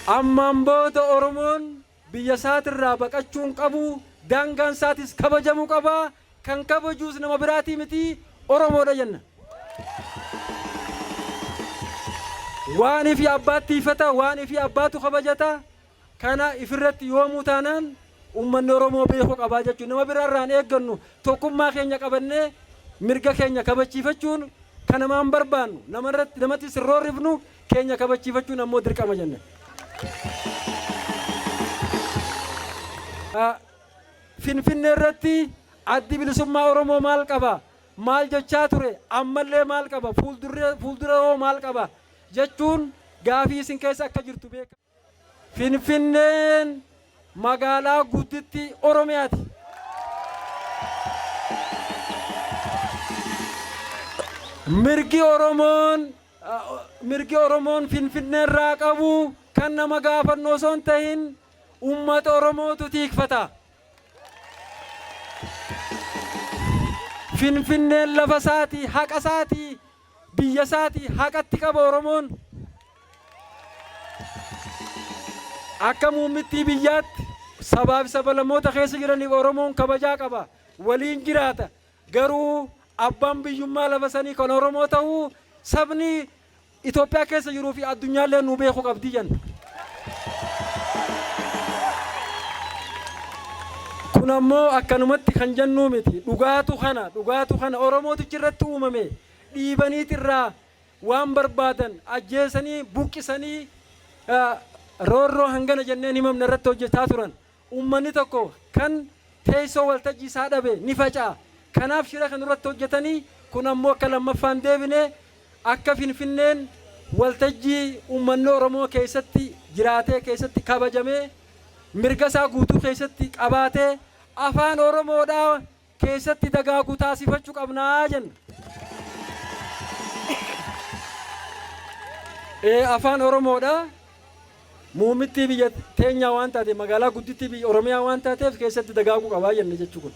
Ammaan booda Oromoon biyya isaatirraa baqachuu hin qabu, daangaan isaatis kabajamuu qaba, kan kabajuus nama biraatii miti Oromoodha jenna. Waan ifii abbaatti tiifata, waan ifii abbaatu kabajata, kana ifirratti yoomuu taanaan ummanni Oromoo beekuu qabaa jechuudha. Nama biraarraa hin eeggannu tokkummaa keenya qabannee mirga keenya kabachiifachuun kan namaan barbaannu namarratti namattis hin roorrifnu keenya kabachiifachuun ammoo dirqama jenna. Finfinnee irratti Addi Bilisummaa Oromoo maal qaba? Maal jechaa ture? Ammallee maal qaba? Fuuldura hoo maal qaba? Jechuun gaafii isin keessa akka jirtu beekama. Finfinneen magaalaa gudditti Oromiyaati. Mirgi Oromoon mirgi Oromoon Finfinneerraa qabu kan nama gaafannu osoo hin tahin uummata Oromootu tiikfata. Finfinneen lafa isaati, haqa isaati, biyya isaati, haqatti qaba Oromoon. Akka muummittii biyyaatti sabaaf sabalammoota keessa jiraniif Oromoon kabajaa qaba, waliin jiraata. Garuu abbaan biyyummaa lafa sanii kan Oromoo ta'uu sabni Itoophiyaa keessa jiruu fi addunyaallee nuu beekuu qabdi jenna. Kun ammoo akkanumatti kan jennuu miti. Dhugaatu kana, dhugaatu kana Oromootichi irratti uumame dhiibaniit irraa waan barbaadan ajjeesanii, buqqisanii roorroo hangana jennee hin himamne irratti hojjetaa turan. Uummanni tokko kan teessoo waltajjii isaa dhabe ni faca'a. Kanaaf shira kan nurratti hojjetanii kun ammoo akka lammaffaa hin deebine akka Finfinneen waltajjii uummanni Oromoo keessatti jiraatee keessatti kabajamee mirga isaa guutuu keessatti qabaatee afaan Oromoodhaa keessatti dagaagu taasifachuu qabna jenna. Afaan Oromoodha. Muummittii biyya teenyaa waan taateef magaalaa guddittii biyya Oromiyaa waan taateef keessatti dagaaguu qabaa jenna jechuu kun.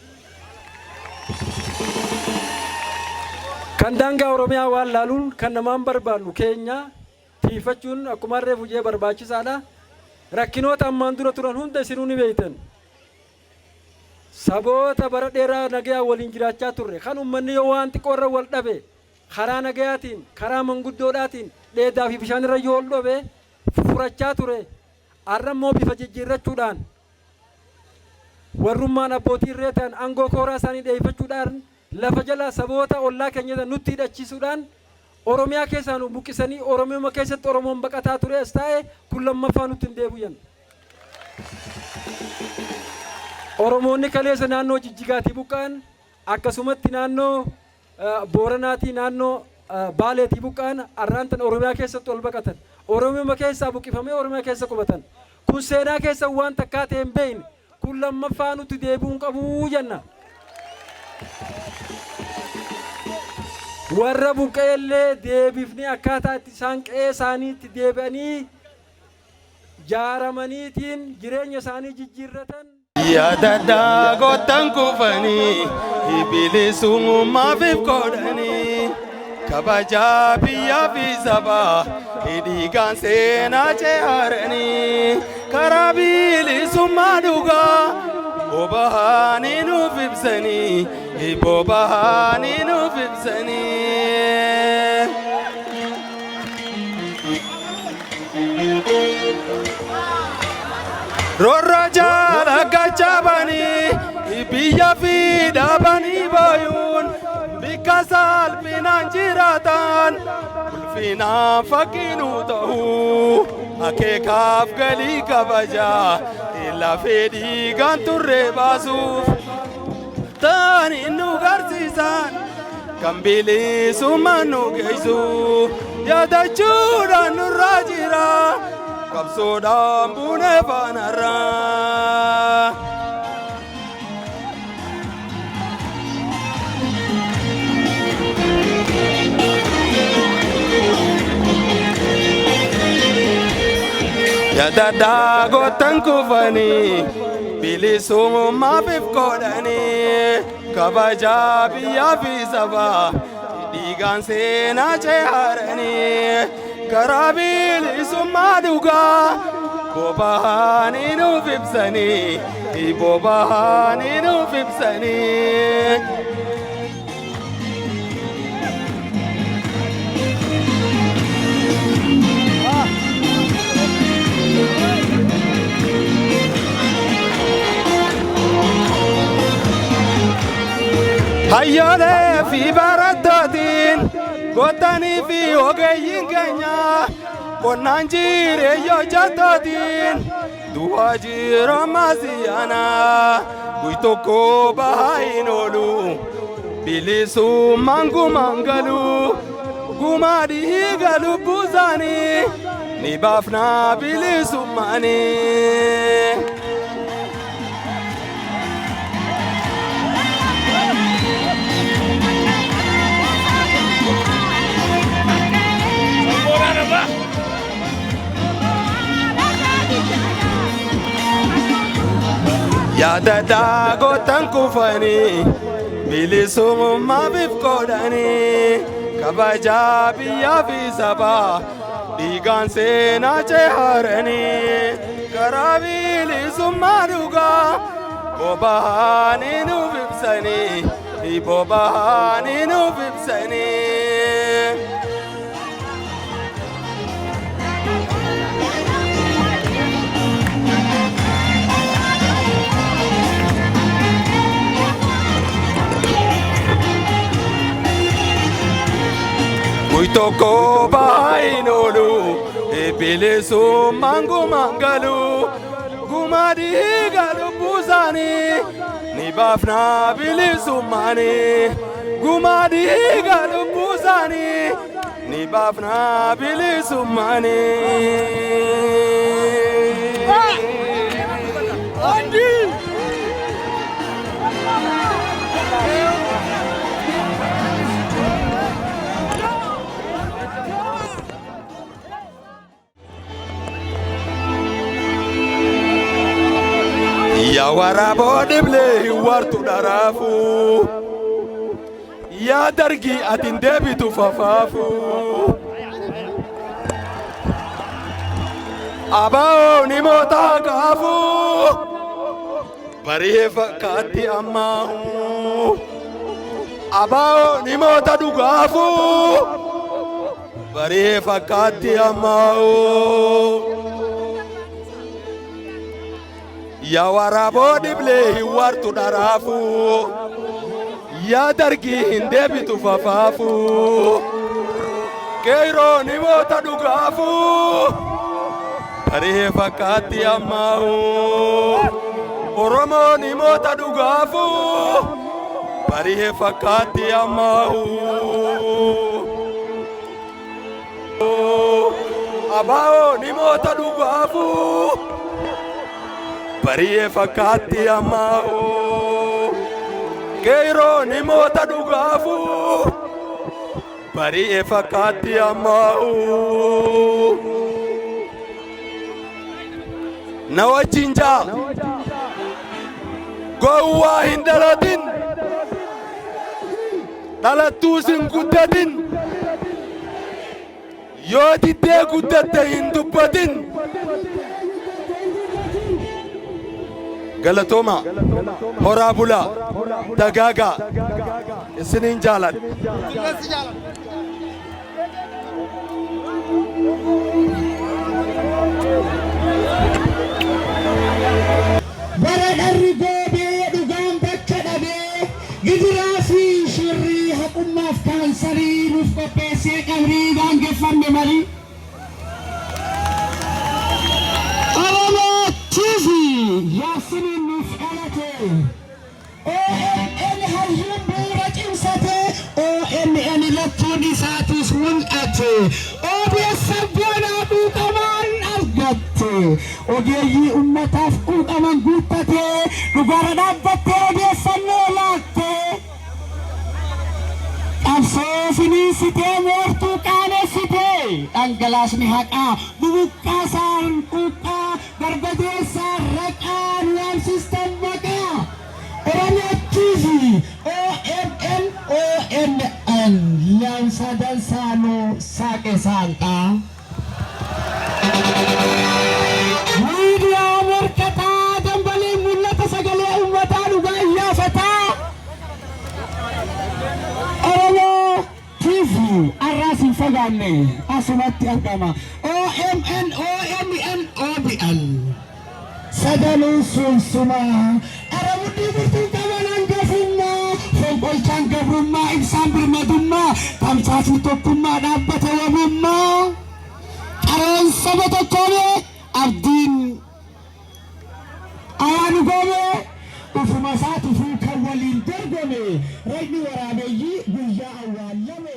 Kan daangaa Oromiyaa waan laaluun kan namaan barbaannu keenya tiifachuun akkuma reefu jee barbaachisaadha. Rakkinoota ammaan dura turan hunda isinuu ni beektan. Saboota bara dheeraa nagayaan waliin jiraachaa turre kan ummanni yoo waan xiqqoo irra wal dhabe karaa nagayaatiin karaa manguddoodhaatiin dheedaa fi bishaan irra yoo wal dhabe furachaa ture. Har'a immoo bifa jijjiirrachuudhaan warrummaan abbootii irree ta'an aangoo kooraa isaanii dheeyfachuudhaan lafa jala saboota ollaa keenya nutti hidhachiisuudhaan Oromiyaa keessaa nu buqqisanii Oromiyaa keessatti Oromoon baqataa ture as taa'e kun lammaffaa nutti hin deebi'u jenna. Oromoonni kaleessa naannoo Jijjigaatii buqqa'an akkasumatti naannoo Booranaatii naannoo Baaleetii buqqa'an arraan tan Oromiyaa keessatti ol baqatan. Oromiyaa keessaa buqqifamee Oromiyaa keessa qubatan. Kun seenaa keessa waan takkaa ta'e hin beekne. Kun lammaffaa nutti deebi'uu hin qabu jenna. Warra buqqa'ellee deebifnee akkaataa itti isaan qe'ee isaaniitti deebi'anii jaaramaniitiin jireenya isaanii jijjiirratan. Yaadadhaa goottan kufanii bilisummaaf godhanii kabajaa biyyaa fi sabaa dhiigaan seenaa ce'aranii karaa bilisummaa dhugaa boba'anii nuuf ibsanii boba'anii nuuf ibsanii. Roorroo jaala gachabanii biyya fi dhaabanii booyuun bikka salphinaan jiraatan ulfinaan fakkiinuu ta'uu akeekaaf galii kabajaa lafee dhiigaan turre baasuuf ta'anii nu garsiisan kan bilisummaan nu geessu yaadachuudhaan nurraa jira qabsoodhaan buunee faanarraa. Yaadadhaa goottan kufanii bilisummaaf if godhanii kabajaa biyyaa fi sabaa dhiigaan seenaa ce'aranii karaa bilisummaa dhugaa Boba'anii nuuf ibsanii, boba'anii nuuf ibsanii. Hayyoolee fi barattootiin goottanii fi ogeeyyiin keenya qonnaan jireenya hojjettootiin du'aa jirama siyaana guy tokko bahaa hin oolu bilisummaan gumaan galu gumaa dhiiga lubbuu isaanii ni baafna bilisummaanii. Yaadadhaa gootan kufanii bilisummaa biif qoodanii kabajaa biyyaa fi sabaa dhiigaan seenaa ceharanii karaa bilisummaa dhugaa boba'anii nuuf ibsanii boba'anii nuuf ibsanii. Guy tokko bahaa hin oolu bilisummaan gumaan galu gumaa dhiiga lubbuu isaanii ni baafna bilisummaanii gumaa dhiiga lubbuu isaanii ni baafna bilisummaanii. Yaa waraaboo dhiblee hin wartu dharaafu. Yaa dargii ati hin deebitu fafaafu. Abaa'oo ni mootaa kaafu. Barihee fakkaatti ammaahu. Abaa'oo ni moota dhugaafu. Barihee fakkaatti ammaahu. Yaa waraaboo dhiblee hin wartu dharaafu. Yaa dargii hin deebitu fafaafu. Qeeroo ni moota dhugaafu. Barihee fakkaatti ammaahu. Oromoo ni moota dhugaafu. Barihee fakkaatti ammaahu. Abaa'oo ni moota dhugaafu. Barihee fakkaatti ammaahu. Qeeroo ni moota dhugaafu. Barihee fakkaatti ammaahu. Na wajjin jaa. Gowwaa hin dhalatin. Dhalattuus hin guddatin. Yoo diddee guddatte hin dubbatin. Galatooma horaa bulaa dagaagaa isiniin jaaladha. Bara dharri goobee dhugaan bakka dhabee gidiraa fi shirri haqummaaf kaansarii nuuf qopheessee qabrii daangeffanne marii. Oromoo TV Yaassiniin nuuf dhalate. OMN hayyuun bu'uura cimsate, OMN laftuun isaatis mul'ate. OBS sabboonaa quuqamaan argatte. Ogeeyyii ummataaf quuqaman guuttate, dhugaarra dhaabbattee odeeffannoo laatte. Qabsoo finiinsitee moortuu qaanessite. Dhangalaasni haqaa bubuqqaasaan quuqqaa barbadeessaa raqaa nu waamsistan maqaa. Oromia TV OMN ONN yaamsa dansaa nu saaqe saanqaa. barbaanne asumatti argama. OMN, OMN, OBN. Sadanuu sunsuma. Aramudii murtuu qaban hangafummaa. Fonqolchaan gabrummaa, ibsaan birmadummaa, tamsaasni tokkummaa, dhaabbata wabummaa. Qaroon saba tokkoome, abdiin ayaan goome, ufuma isaatifuu kan waliin dorgome, rayni waraabeyyii guyyaa awwaallame.